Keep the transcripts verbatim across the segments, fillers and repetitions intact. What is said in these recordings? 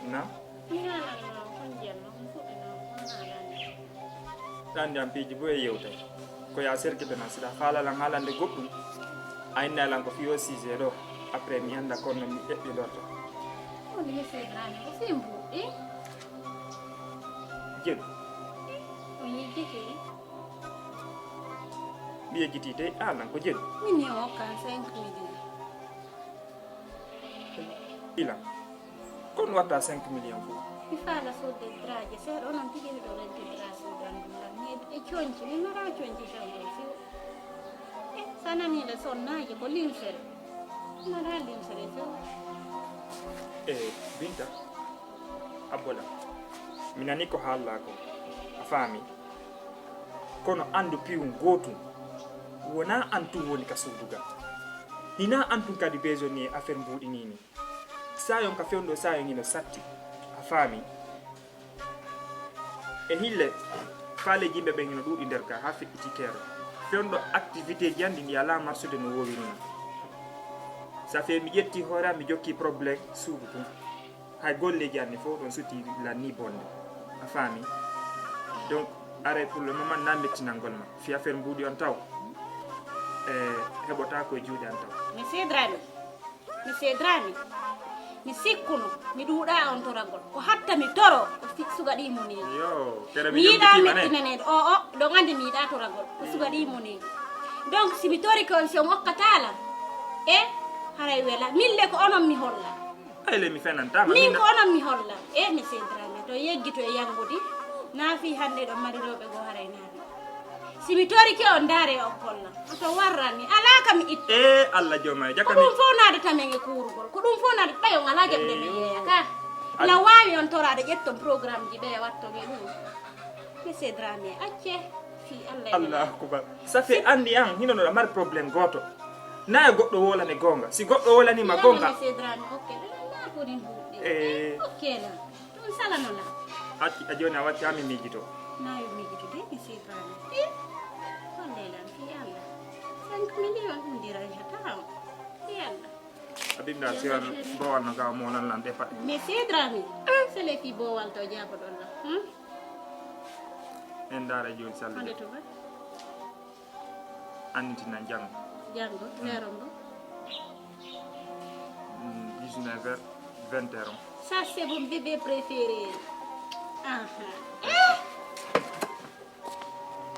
Na? Ɗan jam piiji bo e yewtay. Ko ya serki ɓe na sida faala lan haalande goɗɗum. A inna lan ko fiyo sise ɗo. Après mi annda kono mi eɓɓi lorto. On monsieur Dramé, ko fi mbuɗɗi? Jeɗu. O yejjiti. Mi yejjiti de, a lan ko jeɗu. Min yo hokkan cinq millions. Ila. Kon watta cinq millions fof. Mi faala sodde draje seeɗa, onon tigi miɗo renti dra sodan ɗum lan. Mi e conci, mi mara conci tan ɗo few. E, sa nani le sonnaaji ko limsere. Mi mara limsere few. E, Binta, abbola. Mi nani ko haalla ko. A faami? Kono anndu piwum gootum. Wona an tun woni ka suudu ga. Hina an tun kadi besoin ni e affaire mbuuɗi ni ni. Sayon ka fewndo sayon hino satti. A faami? E hille, faaleji yimɓe ɓen hino ɗuuɗi nder ka, haa feƴƴiti keero. Fewndo activité ji an ɗi ndi alaa marsude no woowiri non. Ça fait mi ƴetti hoore am, mi jokki problème suudu tun. Hay golleji an ni fof ɗon sutti lan ni bonde. A faami? Donc, aray pour le moment na mettinangol ma. Fi affaire mbuuɗi on taw. E heɓotaako e juuɗe an taw. Mi seedraani. Mi seedraani. Mi sikkuno, mi ɗuuɗaa on toragol. Ko hatta mi toro, ko fi-, suga ɗi mo ni. Yo, tere mi Mi yiɗaa yewtitima ne. Mettinanede. O, o, ɗon andi mi yiɗaa toragol. Ko suga ɗi mo ni. Donc, si mi torike on, si on okkataa lan, e, haray wela. Min le ko onon mi holla. Ay le mi fenantama. Min Min ko onon mi holla. E, mi seedraani. To yeggito e yangudi. Naa fi hande ɗon mari rewɓe goo haray naa. Si mi torike on, ndaare on kolla. Oto warrani. Alaa ka mi itti. E Allah jooma, ko jakka mi. Ɗum fof naade tamen e kuurugol. Ko ɗum fof naade ɓay on alaa geɓde mi yeeya ka. Al- Na waawi on toraade ƴetton programme ji ɓe watton e ɗum. Monsieur Dramé, acce. Fii Allah e Allah akbar. Ça fait anndi an, hino no mari problème gooto. Na e goɗɗo wolane goonga. Si goɗɗo wolani ma goonga. Monsieur Dramé, ok. Ɗum naa ko ɗin buuɗe. E. Ok la. Ɗum salano lan. Acci, a jooni a watti haa mi miijito. Na yo miijito de, mi sifaani. Eh? Hollee lan fii Allah. Cinq millions ɗum dira yahata on. Fii Allah. A bimɗa si on boowal no gaaw mo wonan lan ɗe paɗe. Mi seedraami. Ah, sele fii boowal to jaaboɗon lan. Hmm? En ndaara jooni sallude. Honde to ba? Annitina janngo. Janngo, mm, heure on ɗo? Mm, dix-neuf heures, vingt heures on. Ça, c'est mon bébé préféré. Aha. Eh!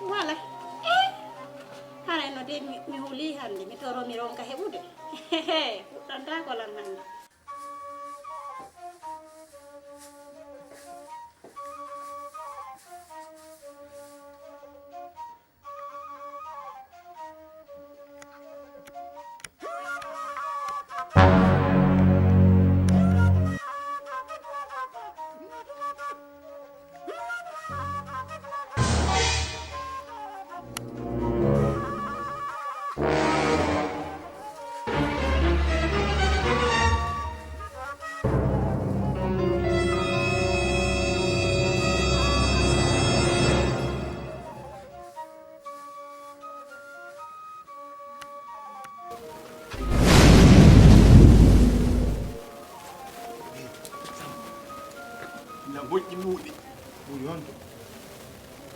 Voilà. Eh! Haray no de mi, mi hulii hannde, mi toro mi ronka heɓude. Fuɗɗantaako lan hannde. Na moƴƴi muuɗi. Ɓuri on to.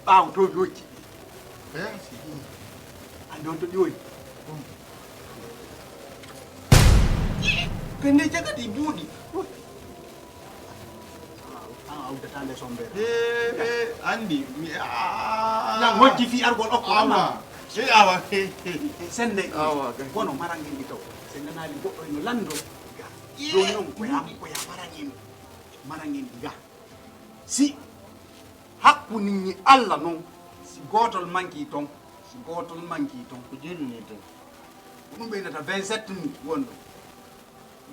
Ɓaawo to jojji. Merci. Ande on to ƴooyi. Pende jagati buuɗi. An a uddata nde sombere. Eh, eh, andi mi, ah. Na hojji fi argol okko. Awa. Eh, awa. Sende. Awa, kay. Kono marangen ɗi taw. Sende naali goɗɗo eno lando. Ga. Ɗon non ko ya, ko ya marangen. Marangen ɗi ga. Si hakkunde ni Allah non, si gootol manki ton, si gootol manki ton. Ko jonni ni ton. Ko ɗum ɓeydata vingt-sept ni wonɗo.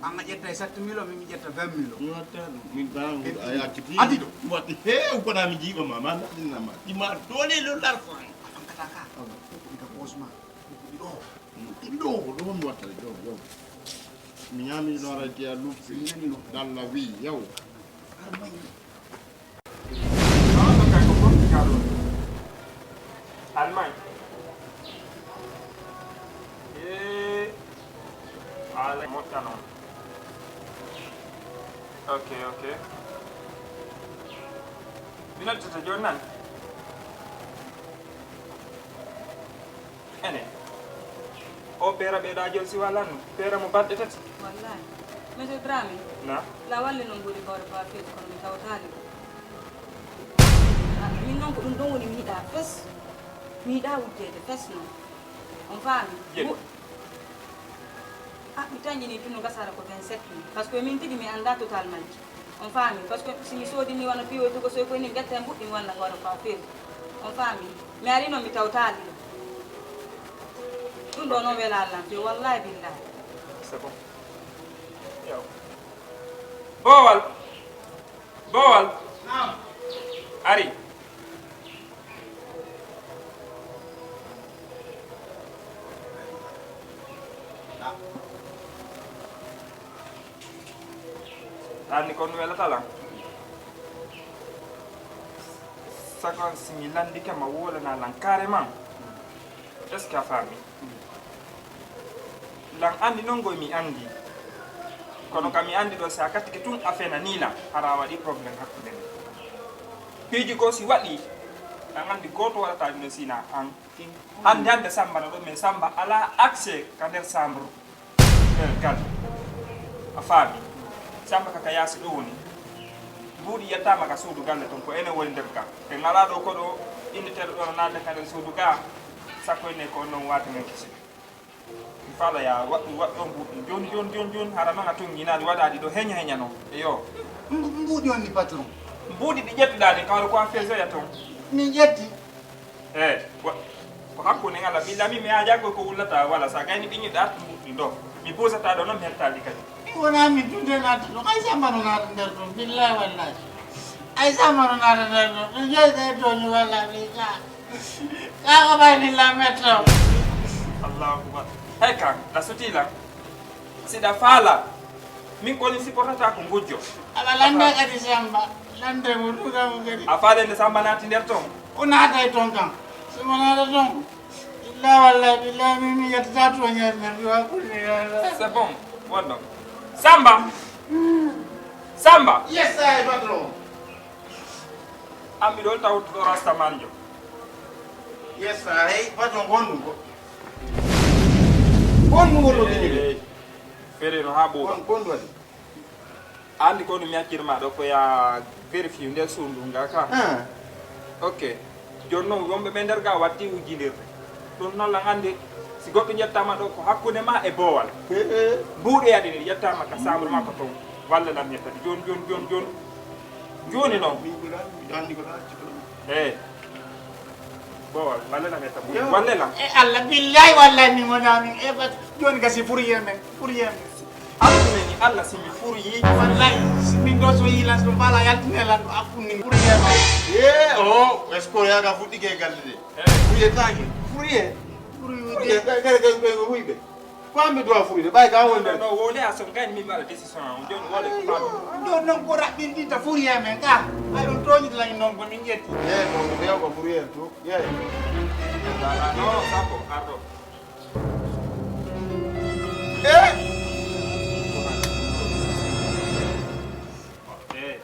An a ƴetta e sept mille o, min mi ƴetta vingt mille o. Mi watta ɗum. Min ɗa a yacciti. Addi ɗo. Mi watti he, ko ɗa mi jiiɓa ma, ma ndaɗinna ma. Ɗi ma dole lo larfo. A fankata ka. Ko ɗi ka poche ma. Ko ɗi ɗo. Ko ɗi ɗo. Ko ɗo mi watta ɗo, ɗo. Mi ñaami ɗo radiya luppi. Mi ñaami ɗo. Dalla wi, yaw. Har may. Noon ɗo kay ko portugal on. Allemagne. Ee, haala moƴƴa noon. Ok, ok. Mi noddata jooni nan. Ene. O peera ɓeeɗa jol si walanno. Peera mo balɗe tati. Wallahi. Monsieur Dramé. Na? La walle noon ɓuri kawre ko a feeti kono mi tawtaali ɗum. Ah, min noon ko ɗum ɗon woni mi yiɗa fes. Mi yiɗa wujjeede fes noon. On faami? Yen. Wu- Ah, mi tañƴini tun no gasara ko vingt-sept mille. Parce que min tigi mi annda total majji. On faami? Parce que si mi soodini wano piwo e tugo soy koy ni getta e mbuɗɗi mi walla ko waɗa ko a feewi. On faami? Mi ari noon mi tawtaali ɗum. Ɗum ɗo noon wela Allah feewi. Wallahi billahi. C'est bon. Yaw. Boowal. Boowal. Naam. Ari. Anni kon welata lan. Sagon si mi landike ma wolana lan carrément. Est-ce que a faami? Lan anndi non ngoy mi anndi. Kono ka mi anndi ɗo si a kattike tun a fenanii lan, hara a waɗi problème hakkunde men. Piiji goo si waɗi, lan anndi gooto waɗata ɗum no sina an. Hannde hannde Samba no ɗo, mais Samba alaa accès ka nder chambre. Nder gal. A faami? Samba ka ka yaasi ɗo woni. Mbuuɗi yettaama ka suudu galle ton, ko enen woni nder ka. En alaa ɗo koɗo inniteeɗo ɗo no naatde ka nder suudu ga. Sakko ene ko non waati men kisi. Mi faala ya waɗɗu waɗɗo mbuuɗi. Jooni, jooni, jooni, jooni, hara non a tunnginaali waɗaali ɗo heña heña non. Eyo. Mbu-, mbuuɗi on ni patron? Mbuuɗi ɗi ƴettuɗaa ɗi kawre ko a feesoya ton. Min ƴetti. Eh, wa-, ko hakkunde ngala, billa mi, mi haajaa ko, ko wullata wala, sa gayni ɓiññi ɗa, ɗo, mi buusata ɗo, non mi hettaali kadi. Wona min tunde naata ɗo, ay Samba no naata nder ɗon, billahi wallahi. Ay Samba no naata nder ɗon, ɗo jeyi ɗe tooñi walla mi ka. Ka ko ɓay ni la metto. Allahu akbar. Hey kan, ɗa suti lan. Siɗa faala, min ko woni supportata ko ngujjo. Aɗa lannda kadi Samba, lannde mo ɗuɗa mo kadi. A faale nde Samba naati nder ton? O naatay ton kam. Simo naata ton. Illa wallahi billahi min mi yettata toñaade nder ɗo hakkunde. C'est bon, wonɗon. Samba! Samba! Yes, I patron. An mi ɗo tawtuɗo Rasta Manjo. Yes, I patron gonɗum ko. Gonɗum wonno bini. Feere no haa ɓooɓa. Kon, kon waɗi. A anndi ko no mi accir ma ɗo ko ya vérifier nder suudu nga ka. Ah. Ok. Jooni noon wonɓe ɓe nder ga watti wujjindirde. Ɗum noon lan anndi si goɗɗo yettaama ɗo ko hakkunde ma e boowal. Eh, eh. Mbuuɗe yaɗi ɗi yettaama ka chambre ma ko toon. Walle lan yettati. Jooni, jooni, jooni, jooni. Jooni noon. Min ko ɗa, mi anndi ko ɗa acci ɗo. Eh. Boowal, walle lan yettati. Yo. Walle lan. E Allah, billahi, wallahi, min wona min. E bat, jooni gasi furiyee men, furiyee men. Hakkunde ni Allah si mi furiyii. Wallahi, si min ɗo so yii lan, so faala yaltine lan ɗo hakkunde ni furiyee men. Ye, o, est-ce que o yaga fuɗɗike e galle de? Eh. Furiyee taake. Furiyee. Furiyee, kay, kay, kay, kay, ko huyɓe. Ko amɓe duwa furide, ɓay ka wonde. No, no, wonde a son kay mi mbaɗa décision an, jooni wonde ko faami. Ɗo non ko raɓɓinɗinta furiyee men ka. Ay on tooñi lan non ko min ƴetti. Ye, ko, ko ɓeew ko furiyee to. Ye. Voilà, non, sappo, arɗo. Eh! Eh.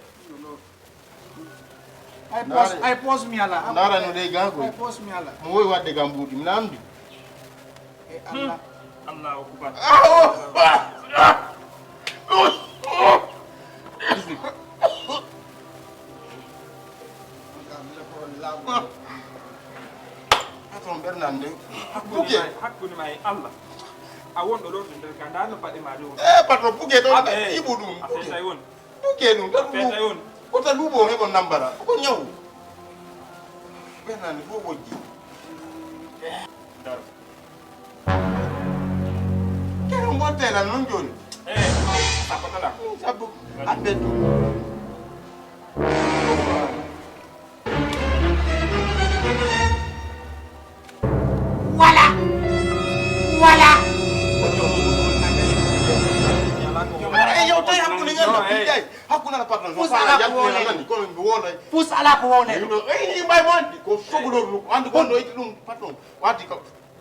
Ay pos, ay pos mi ala. Ndaara no dey gaagoy. Ay pos mi ala. Mo woy wadde gam mbuuɗi, mi namdi. E Allah. Allahu akbar. Ah, oh, ah, ah. Aton ɓernande. Hakkunde ma e Allah. A wonɗo ɗo to nder ka, ndaa no paɗe ma ɗo woni. Eh, patron, buge ɗo, iɓu ɗum, buge. A feetay woni. Buge ɗum, tan feetay woni. Ko ta luuɓo, heɓon nambara. Ko ñawu. Ɓernande fof wojji. Daro. Kene on ɓotte lan noon jooni. Eh. Sabu aɓe ɗum. Wala! Wala! Ara e yewta e hakkunde ngal ɗo, billahi. Hakkunde ala patron. Fus ala ko wone. Nani, kono mi wonay. Fus ala ko wone. Ino, eh, ni mbay mo andi ko sogolor ɗum. Andi gonɗo itti ɗum patron. Wadi ka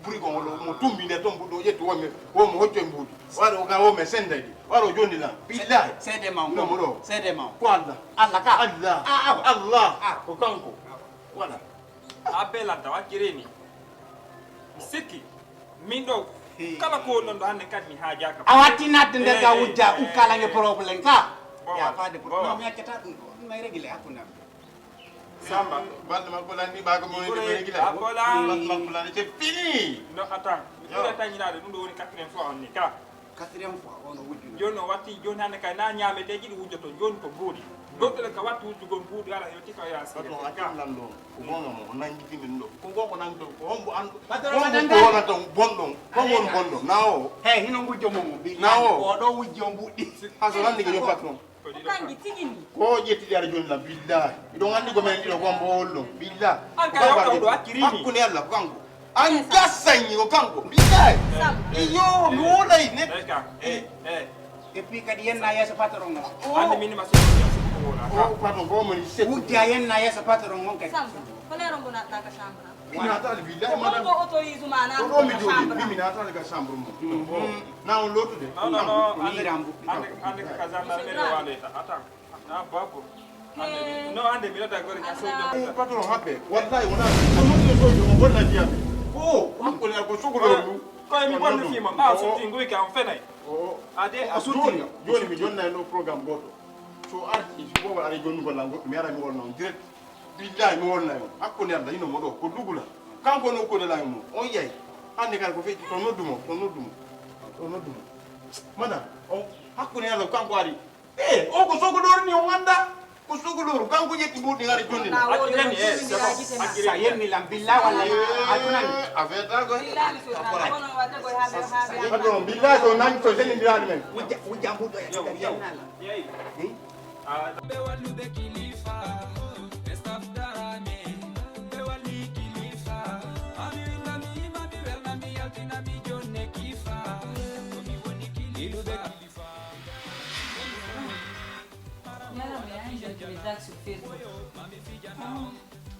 buri ko mo mo tumbi ne to mbuɗo ƴetti wonmi wonmo hocco e mbuɗi. Waro ga wonmi sendaydi. Waro joni lan. Billahi. Seede maw. No mo ɗo. Seede maw. Ko Allah. Allah ka. Allah. Ah, awa. Allah. Ah. Ko kanko. Wala. A belanta wakkiri ni. Mi sikki. Min ɗo. Kala ko woni ɗon ɗo hannde kadi mi haajaaka. A watti nadde nder ga wujja ukkalange problème ka. Ya faade pour non mi accata ɗum ko ɗum may régler hakkunde am. Samba. Balɗe makko lanni ɓaago mo woni ko régler. Balɗe makko lanni c'est fini. No attends. Mi ɓuri tañinaade ɗum ɗo woni quatrième fois on ni ka. Quatrième fois on o wujjuno. Joni o watti joni hannde kay na ñaamete jiɗi wujjoto joni ko mbuuɗi. Goɗɗo le ka watti wujjugol mbuuɗi ala yo tika ya sire. Patron a kallan ɗo. Ko gonga mo o nangiti min ɗo. Ko gonga ko nangito ko hombo an. Patron hombo ko wona ton bonɗon. Ko won bonɗon. Nawo. Hey hino ngujjo mo mo. Nawo. O ɗo wujjo mbuuɗi. Ha so nandi ko yo patron. Ko kanji tigi ni. Ko ƴettidi ara joni la billahi. Iɗon andi ko men ɗiɗo ko hombo wol ɗon. Billahi. An ka yawta ɗo acciri ni. Hakkunde Allah ko kanko. An gassanñi ko kanko. Billahi. Iyo mi wolay ne. Eh. Et puis kadi yenna yeeso patron on. Ande min ma seko ya seko ko wona. O patron ko mo ni seko. Wujja yenna yeeso patron on kadi. Samba, ko lero ngo natta ka chambre. Mi naataali billahi madame. Ko autorise ma na. Ko ɗo mi jooɗi mi mi naataali ka chambre mo. Na on lootude. Non non non. Ande ande ka gendarmerie waleta. Attends. Ah, babo. No ande mi lota gore ka sojo. Eh, patron habbe. Wallahi wona ko non ko sojo mo bonna diabe. Ko hakkunde ko suguro. Ko mi bonna fi ma. Ba so tingo ka on fenay. O ade a suti. Joni mi jonna no programme goto. So arti si bobo ari joni ko lango mi ara mi wonna on direct. Billahi mi wonna on. Hakkunde Allah ino mo ɗo ko dugula. Kanko no ko de lango mo. On yayi. Hande kala ko feƴƴi to noddumo, to noddumo. To noddumo. Mana o hakkunde Allah kanko ari. Eh, o ko sogo ɗoro ni o anda. Ko sogo ɗoro kanko ƴetti mbuɗi ngara jonni. Accirani e sabo accirani. Sa yenni lam billahi wallahi. Adunani. Affaire ta ko. Billahi so na kono wadde ko habe habe. Patron billahi so nangi to seni dirani men. Wujja wujja mbuɗo ya. Yeyi. Ɓe walluɓe kilifa, ɓe safdaraami, ɓe walli kilifa. Ami welnami, mami welnami, yaltinami jonne kifa. Ko mi woni kilifa. Voilà, mais un jeune de mes actes sur Facebook. Ah.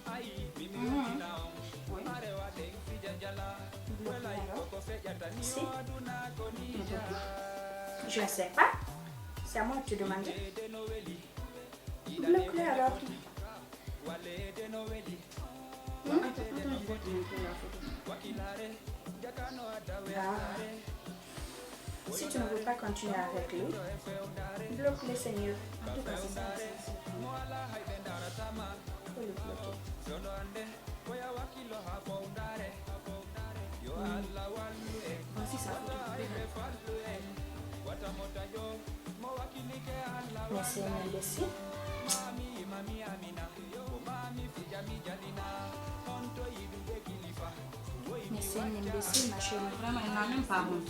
Mhm. Oui. Bloque-le alors. Si. Je ne sais pas. C'est à moi de te demander. Bloque-le alors. Hmm? Attends, attends, je vais te montrer la photo. Ah. Si tu ne veux pas continuer avec lui, bloque-le, c'est mieux. En tout cas, c'est ça, c'est ça. Faut le bloquer. Hmm. Voici sa photo. Mais c'est un imbécile. Mais c'est un imbécile, ma chérie. Vraiment, il n'a même pas honte.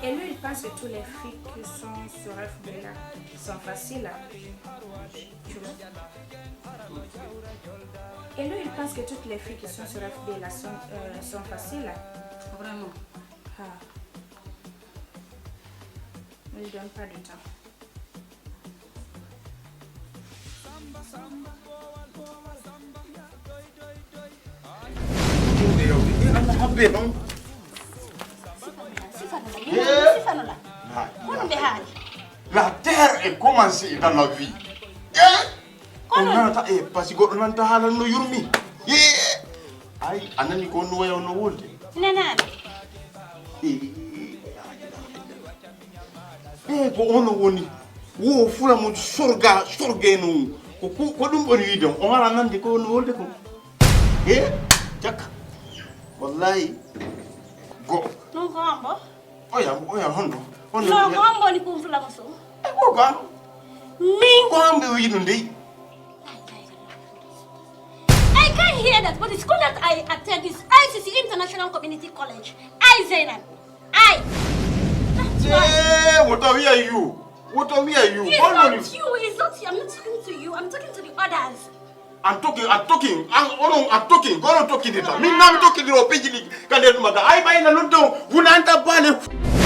Et lui, il pense que toutes les filles qui sont sur F B là sont faciles, hein. Tu vois? Et lui, il pense que toutes les filles qui sont sur F B là sont, euh, sont faciles, hein. Vraiment. Ah. Ne lui donne pas de temps. Habbe non. Sifanola, sifanola. Ko ɗum ɓe haali? La terre est commencée dans la vie. Eh? On nanata e pasi goɗɗo nanta haala no yurmi. Eh? Ay, a nani ko no waya no wolde. Nanani. Eh, eh, ko ono woni. Wo fula mo sorga sorge no. Ko ko ɗum ɓuri wiide on ala nande ko no wolde ko. Eh? Cakka. Wallahi. Go. Non ko ambo. Oya oya hondo. Hondo. Non ko ambo ni kun fula mo so. E ko ga. Min ko ambe wiido ndey. Ay, ay, ay. I hear that, but the school that I attend is I C C International Community College. I, Zainab. I. That's why. Hey, what are we are you? What are we are you? It's What are not you? You. It's not you. I'm not talking to you. I'm talking to the others. I'm talking, I'm talking. I'm, oh no, I'm talking. Go on talking to that. Me now I'm talking to the P G League. Can they do matter? I buy in a London. Hunanta Bale.